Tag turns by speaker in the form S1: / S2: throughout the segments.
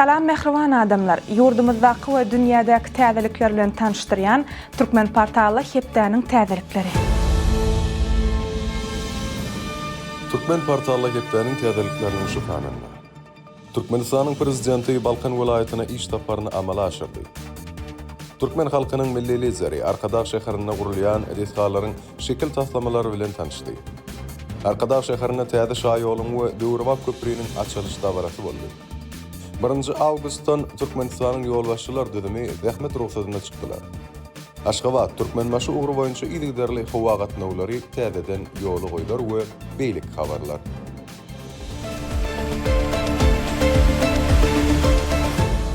S1: Salam mähriban adamlar! Ýurdumyzdaky we dünýädäki täzelikler bilen tanyşdyrýan Türkmenportally hepdäniň täzelikleri.
S2: Türkmenportally hepdäniň täzelikleriniň şu sanynda. Türkmenistanyň Prezidenti Balkan welaýatyna iş saparyny amala aşyrdy. Türkmen halkynyň Milli Lideri Arkadag şäherinde gurulýan desgalaryň şekil taslamalary bilen tanyşdy. Arkadag şäherinde täze şaýoluň we döwrebap köpriniň açylyş dabarasy boldy. Birinji awgustdan Türkmenistanyň ýolbaşçylar düzümi zähmet rugsadyna çykdylar. Aşgabat, Türkmenbaşy ugry boýunça yzygiderli howa gatnawlary täzeden ýola goýlar we beýleki habarlar.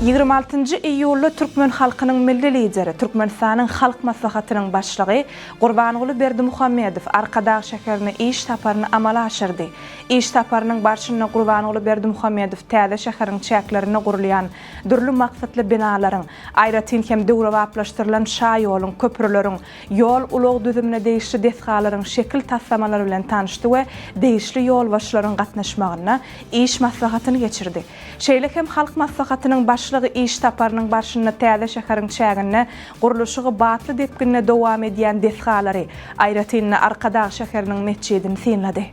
S1: 26 iýulda türkmen halkynyň Milli Lideri, Türkmenistanyň Halk Maslahatynyň Başlygy Gurbanguly Berdimuhamedow Arkadag şäherine iş saparyny amala aşyrdy. Iş saparynyň barşynda Gurbanguly Berdimuhamedow täze şäheriň çäklerinde gurulýan dürli maksatly binalaryň, aýratyn hem döwrebaplaşdyrylan şaýoluň, köprüleriň, ýol-ulag düzümine degişli desgalaryň şekil taslamalary bilen tanyşdy we degişli ýolbaşçylaryň gatnaşmagynda iş maslahatyny geçirdi. Şeýle hem Halk Maslahatynyň Başlygy iş saparynyň barşynda täze şäheriň çäginde gurluşygy batly depginde dowam edýän desgalary, aýratyn-da Arkadag şäheriniň metjidini synlady.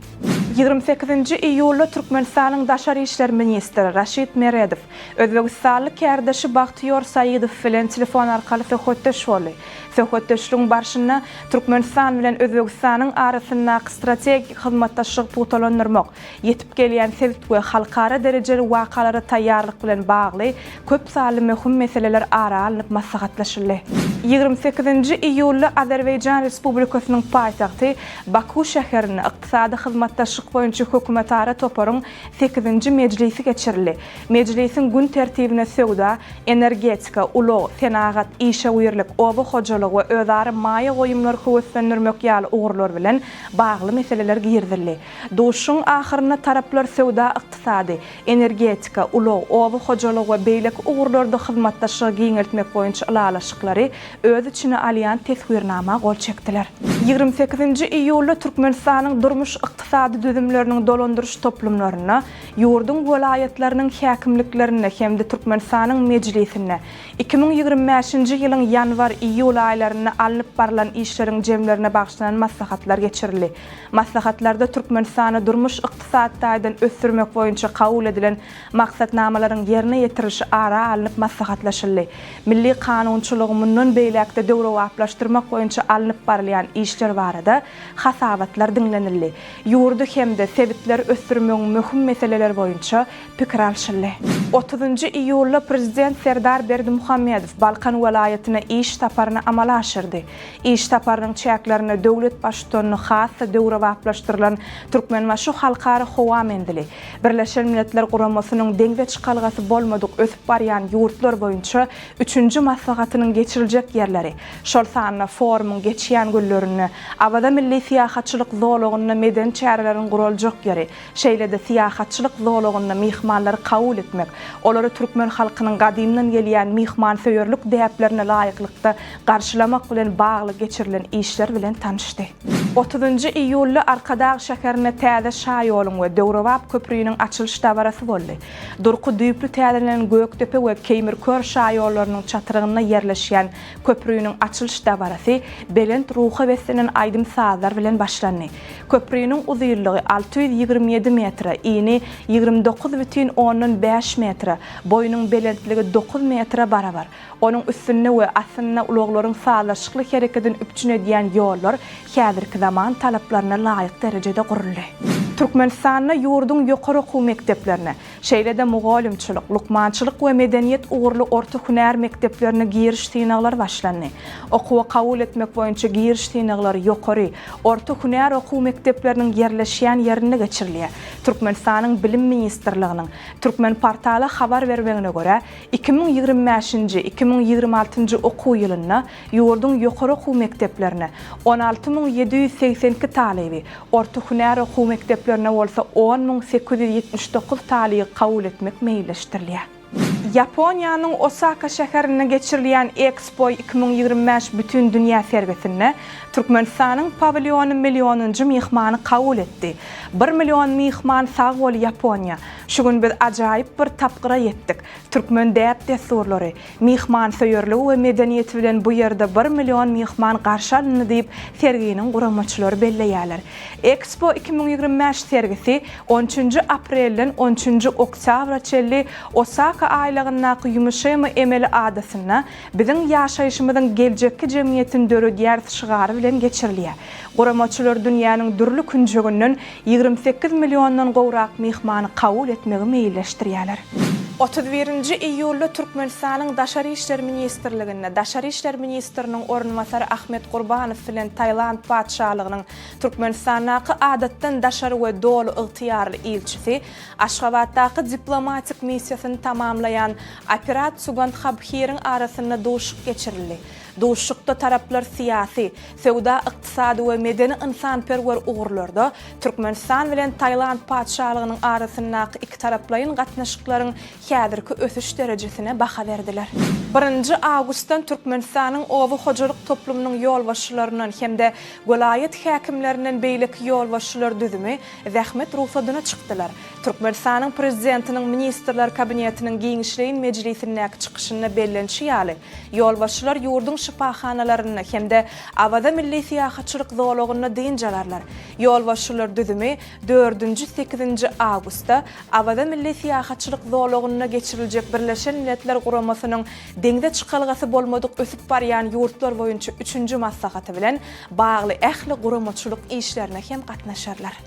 S1: 28-nji iýulda Türkmenistanyň daşary işler ministri Raşid Meredow özbegistanly kärdeşi Bagtyýor Saidow bilen telefon arkaly söhbetdeş boldy. Söhbetdeşligiň barşynda Türkmenistan bilen Özbegistanyň arasyndaky strategik hyzmatdaşlygy pugtalandyrmak, ýetip gelýän sebit we halkara derejeli wakalara taýýarlyk bilen bagly köp sanly möhüm meseleler ara alnyp maslahatlaşyldy. 28-nji iýulda Azerbaýjan Respublikasynyň paýtagty Baku şäherinde Ykdysady hyzmatdaşlyk boýunça hökümetara toparyň sekizinji mejlisi geçirildi. Mejlisiň gün tertibine söwda, energetika, ulag, senagat, işewürlik, oba hojalygy we özara maýa goýumlary höweslendirmek ýaly ugurlar bilen bagly meseleler girizildi. Duşuşygyň ahyrynda taraplar söwda-ykdysady, energetika, ulag, oba hojalygy we beýleki ugurlarda hyzmatdaşlygy giňeltmek boýunça ylalaşyklary öz içine alýan Teswirnama gol çekdiler. 28-nji iýulda Türkmenistanyň durmuş-ykdysady düzümleriniň dolandyryş toplumlarynda, ýurduň welaýatlarynyň häkimliklerinde hem-de Türkmenistanyň Mejlisinde 2025-nji ýylyň ýanwar-iýul aýlarynda alnyp barlan işleriň jemlerine bagyşlanan maslahatlar geçirildi. Maslahatlarda Türkmenistany durmuş-ykdysady taýdan ösdürmek boýunça kabul edilen maksatnamalaryň ýerine ýetirilişi ara alnyp maslahatlaşyldy. Milli kanunçylygy mundan beýläk-de döwrebaplaşdyrmak boýunça alnyp barylýan işler barada hasabatlar diňlenildi. Ýurdy hem-de sebitleri ösdürmegiň möhüm meseleleri boýunça pikir alşyldy. Otuzynjy iýulda Prezident Serdar Berdimuhamedow Balkan welaýatyna iş saparyny amala aşyrdy. Iş saparynyň çäklerinde döwlet Baştutanyny has-da döwrebaplaşdyrylan Türkmenbaşy Halkara howa menzili, Birleşen Milletler Guramasynyň deňze çykalgasy bolmadyk ösüp barýan ýurtlar boýunça üçünji maslahatynyň geçiriljek ýerleri, şol sanda forumyň geçýän günlerinde Awaza milli syýahatçylyk zolagynda medeni çäreleriň guraljak ýeri, Şeýle-de syýahatçylyk zolagynda myhmanlary kabul etmek, olary türkmen halkynyň gadymdan gelýän myhmansöýerlik däplerine laýyklykda garşylamak bilen bagly geçirilen işler bilen tanyşdy. Otuzynjy iýulda Arkadag şäherinde täze şaýoluň we döwrebap köpriniň açylyş dabarasy boldy. Durky düýpli täzelenen Gökdepe we Keýmirkör şaýollarynyň çatrygynda ýerleşýän köpriniň açylyş dabarasy belent ruha beslenen aýdym-sazlar bilen başlandy. Köpriniň uzynlygy 627 metre, ini 29,5 metre, boýunyň belentligi 9 metre barabar. Onuň üstünde we astynda ulaglaryň sazlaşykly herekedini üpjün edýän ýollar häzirki zaman talaplaryna laýyk derejede guruldy. Türkmenistanda ýurduň ýokary okuw mekdeplerine, Şeýle-de mugallymçylyk, lukmançylyk we medeniýet ugurly orta hünär mekdeplerine giriş synaglary başlandy. Okuwa kabul etmek boýunça giriş synaglary ýokary, orta hünär okuw mekdepleriniň ýerleşýän ýerinde geçirilýär. Türkmenistanyň Bilim ministrliginiň Türkmenportala habar bermegine görä, 2025-nji, 2026-njy okuw ýylynda ýurduň ýokary okuw mekdeplerine 16 782 talyby, Orta hünär okuw mekdeplerine bolsa 10 879 talyby kabul etmek meýilleşdirilýär. Ýaponiýanyň Osaka şäherinde geçirilýän Expo 2025 bütindünýä sergisinde Türkmenistanyň pawilýony millionynjy myhmany kabul etdi. Bir million myhman sag bol Ýaponiýa! Şu gün biz ajaýyp bir tapgyra ýetdik. Türkmen däp-dessurlary, myhmansöýerligi we medeniýeti bilen bu ýerde bir million myhman garşy alyndy diýip, serginiň guramaçylary belleýärler. Expo 2025 sergisi on üçünji aprelden on üçünji oktýabra çenli Osaka aýlagyndaky Ýumuşema emeli adasynda Biziň ýaşaýşymyzyň geljekki jemgyýetini döredýäris şygary bilen geçirilýär. Guramaçylar dünýäniň dürli künjeginden 28 milliondan gowrak myhmany kabul etmegi meýilleşdirýärler. 31-nji iýulda Türkmenistanyň Daşary işler ministrliginde Daşary işler ministriniň orunbasary Ahmet Gurbanow bilen Tailand Patyşalygynyň Türkmenistandaky Adatdan daşary we Doly ygtyýarly ilçisi, Aşgabatdaky diplomatik missiýasyny tamamlaýan Apirat Sugandhabhiriň arasynda duşuşyk geçirildi. Duşuşykda taraplar syýasy, söwda-ykdysady we medeni-ynsanperwer ugurlarda Türkmenistan bilen Tailand Patyşalygynyň arasyndaky ikitaraplaýyn gatnaşyklaryň häzirki ösüş derejesine baha berdiler. Birinji awgustdan Türkmenistanyň oba hojalyk toplumynyň ýolbaşçylaryndan hem-de welaýat häkimlerinden beýleki ýolbaşçylar düzümi zähmet rugsadyna çykdylar. Türkmenistanyň Prezidentiniň Ministrler Kabinetiniň giňişleýin mejlisindäki çykyşynda bellenişi ýaly, ýolbaşçylar ýurduň şypahanalarynda hem-de Awaza milli syýahatçylyk zolagynda dynç alarlar. Ýolbaşçylar düzümi dördünji, sekizinji awgustda Awaza milli syýahatçylyk zolagynda geçiriljek Birleşen Milletler Guramasynyň deňze çykalgasy bolmadyk ösüp barýan ýurtlar boýunça üçünji maslahaty bilen bagly ähli guramaçylyk işlerine hem gatnaşarlar.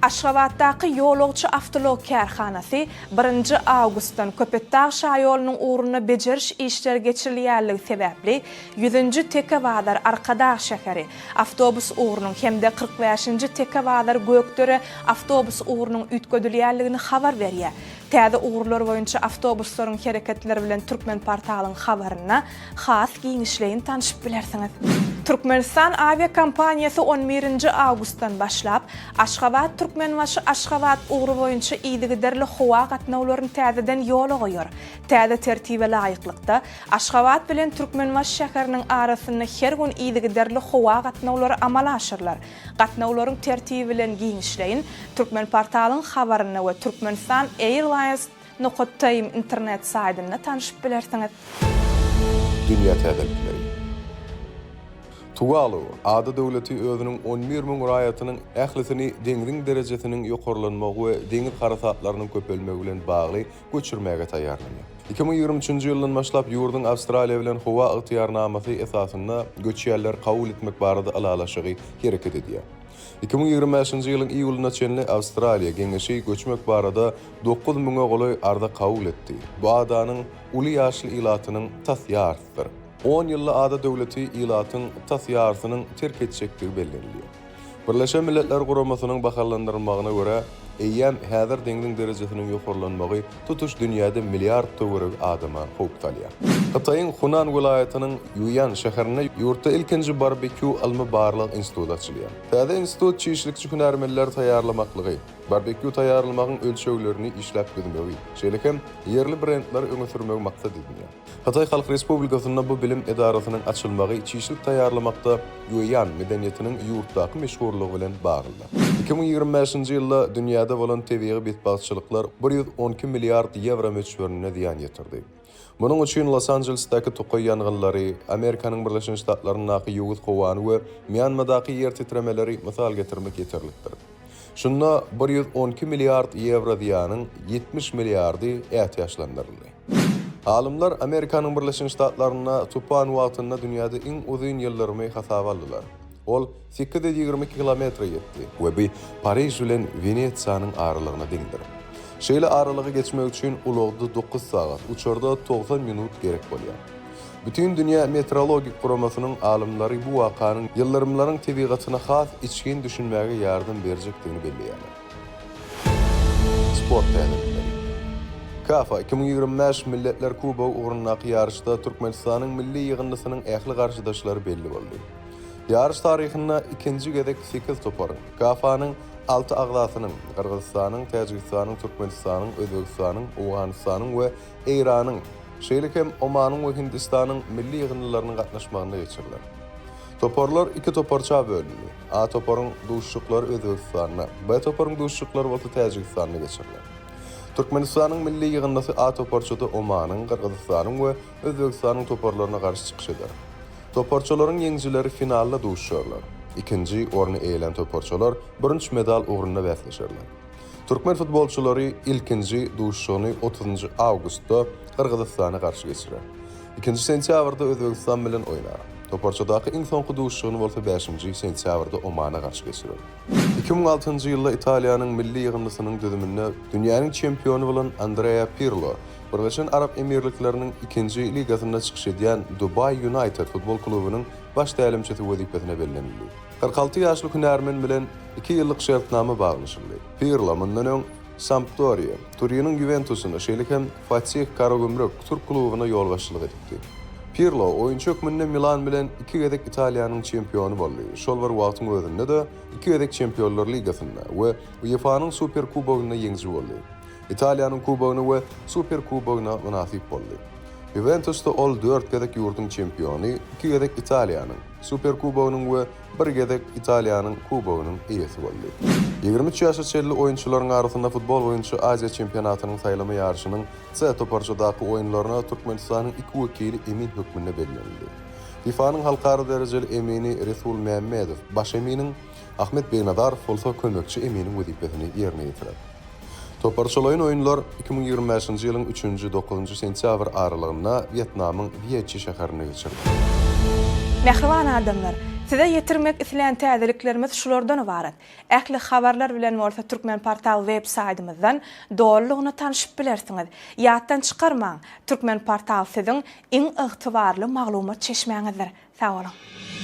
S1: Aşgabatdaky ýolagçy awtoulag kärhanasy birinji awgustdan Köpetdag şaýolunyň ugrunda bejeriş işleri geçirilýänligi sebäpli ýüzünji Teke bazar Arkadag şäheri awtobus ugrunyň hem-de 45-nji Teke bazar Gökdere awtobus ugrunyň üýtgedilýänligini habar berýär. Täze ugurlar boýunça awtobuslaryň hereketleri bilen Türkmenportalyň habarynda has giňişleýin tanşyp bilersiňiz. Türkmenistan awiakompaniýasy on birinji awgustdan başlap, Aşgabat, Türkmenbaşy, Aşgabat ugry boýunça yzygiderli howa gatnawlaryny täzeden ýola goýar. Täze tertibe laýyklykda, Aşgabat bilen Türkmenbaşy şäheriniň arasynda her gün yzygiderli howa gatnawlary amala aşyrylar. Gatnawlaryň tertibi bilen giňişleýin Türkmenportalyň habarynda we Türkmenistan Airlines nokat tm internet saýtynda tanşyp bilersiňiz.
S2: Dünýä täzelikleri. Tuwalu ada döwleti özüniň 11 müň raýatynyň ählisini deňziň derejesiniň ýokarlanmagy we deňiz harasatlarynyň köpelmegi bilen bagly göçürmäge taýýarlanýar. 2023-nji ýyldan başlap ýurduň Awstraliýa bilen howa ygtyýarnamasy esasynda göçýänleri kabul etmek barada ylalaşygy hereket edýär. 2025-nji ýylyň iýulyna çenli Awstraliýa Geňeşi göçmek barada dokuz müňe golaý arza kabul etdi. Bu adanyň uly ýaşly ilatynyň tas ýarysydyr. On ýylda ada döwleti ilatyň tas ýarysynyň terk etjekdigi bellenilýär. Birleşen Milletler Guramasynyň bahalandyrmagyna görä, eýýäm häzir deňziň derejesiniň ýokarlanmagy tutuş dünýäde milliard töweregi adama howp salýar. Hytaýyň Hunan welaýatynyň Ýuýan şäherinde ýurtda ilkinji barbekýu ylmy-barlag instituty açylýar. Täze institut çişlikçi hünärmenleri taýýarlamaklygy, barbekýu taýýarlamagyň ölçeglerini işläp düzmegi, şeýle hem ýerli brendleri öňe sürmegi maksat edinýär. Hytaý Halk Respublikasynda bu bilim edarasynyň açylmagy çişlik taýýarlamakda Ýueýan medeniýetiniň ýurtdaky meşhurlygy bilen baglydyr. 2025-nji ýylda dünýäde bolan tebigy betbagtçylyklar 112 milliard ýewro möçberinde zyýan ýetirdi. Munuň üçin Los-Anjelesdäki tokaý ýangynlary, Amerikanyň Birleşen Ştatlaryndaky ýowuz howany we Mýanmadaky ýer titremeleri mysal getirmek ýeterlikdir. Şunda 112 milliard ýewro zyýanyň 70 milliardy ätiýaçlandyryldy. Alymlar Amerikanyň Birleşen Ştatlarynda tupan wagtynda dünýäde iň uzyn ýyldyrymy hasaba aldylar. Ol 822 kilometre ýetdi we bu Pariž bilen Wenesiýanyň aralygyna deňdir. Şeýle aralygy geçmek üçin ulagda dokuz sagat, uçarda 90 minut gerek bolýar. Bütindünýä meteorologik guramasynyň alymlary bu wakanyň ýyldyrymlaryň tebigatyna has içgin düşünmäge ýardam berjekdigini belleýärler. Sport täzelikleri. CAFA 2025 Milletler Kubogy ugrundaky ýaryşda Türkmenistanyň milli ýygyndysynyň ähli garşydaşlary belli boldy. Ýaryş taryhynda ikinji gezek sekiz toparyň, CAFA-nyň. alty agzasynyň, Gyrgyzystanyň, Täjigistanyň, Türkmenistanyň, Özbegistanyň, Owganystanyň we Eýranyň, şeýle hem Omanyň we Hindistanyň milli ýygyndylarynyň gatnaşmagynda geçiriler. Toparlar iki toparça bölündi. A toparyň duşuşyklary Özbegistanda, B toparyň duşuşyklary bolsa Täjigistanda geçiriler. Türkmenistanyň milli ýygyndysy A toparçada Omanyň, Gyrgyzystanyň we Özbegistanyň toparlaryna garşy çykyş eder. Toparçalaryň ýeňijileri finalda duşuşarlar. Ikinji orny eýelän toparçalar bürünç medal ugrunda bäsleşerler. Türkmen futbolçylary ilkinji duşuşygyny otuzynjy awgustda Gyrgyzystana garşy geçirer. Ikinji sentýabrda Özbegistan bilen oýnar. Toparçadaky iň soňky duşuşygyny bolsa bäşinji sentýabrda Omana garşy geçirer. 2006-njy ýylda Italiýanyň milli ýygyndysynyň düzüminde dünýäniň çempiony bolan Andrea Pirlo Birleşen Arap Emirlikleriniň ikinji ligasynda çykyş edýän Dubaý Ýunaýted futbol klubunyň baş tälimçisi wezipesine bellenildi. 46 ýaşly hünärmen bilen iki ýyllyk şertnama baglaşyldy. Pirlo mundan öň Sampdoriýa, Turiniň Ýuwentusyna, şeýle hem Fatih Karagümrük türk klubyna ýolbaşçylyk edipdi. Pirlo oýunçy hökmünde Milan bilen iki gezek Italiýanyň çempiony boldy, şol bir wagtyň özünde-de iki gezek Çempionlar ligasynda we UEFA-nyň Superkubogynda ýeňiji boldy. Italiýanyň Kubogyna we Superkubogyna mynasyp boldy. Ýuwentusda ol dört gezek ýurduň çempiony, iki gezek Italiýanyň Superkubogynyň we bir gezek Italiýanyň Kubogynyň eýesi boldy. 23 ýaşa çenli oýunçylaryň arasynda futbol boýunça Aziýa çempionatynyň saýlama ýaryşynyň C toparçadaky oýunlaryna Türkmenistanyň iki wekili emin hökmünde bellenildi. FIFA-nyň halkara derejeli emini Resul Mämmedow baş eminiň, Ahmet Begnazarow bolsa kömekçi eminiň wezipesini ýerine ýetirer. Toparçalaýyn oýunlar 2025-nji ýylyň üçünji, dokuzynjy sentýabr aralygynda Wýetnamyň Wýetçi şäherinde geçiriler.
S1: Mähriban adamlar! Size ýetirmek islän täzeliklerimiz şulardan ybarat. Ähli habarlar bilen bolsa Türkmenportal web saýtymyzdan dolulygyna tanşyp bilersiňiz. Ýatdan çykarmaň, Türkmenportal siziň iň ygtybarly maglumat çeşmäňizdir. Sag boluň!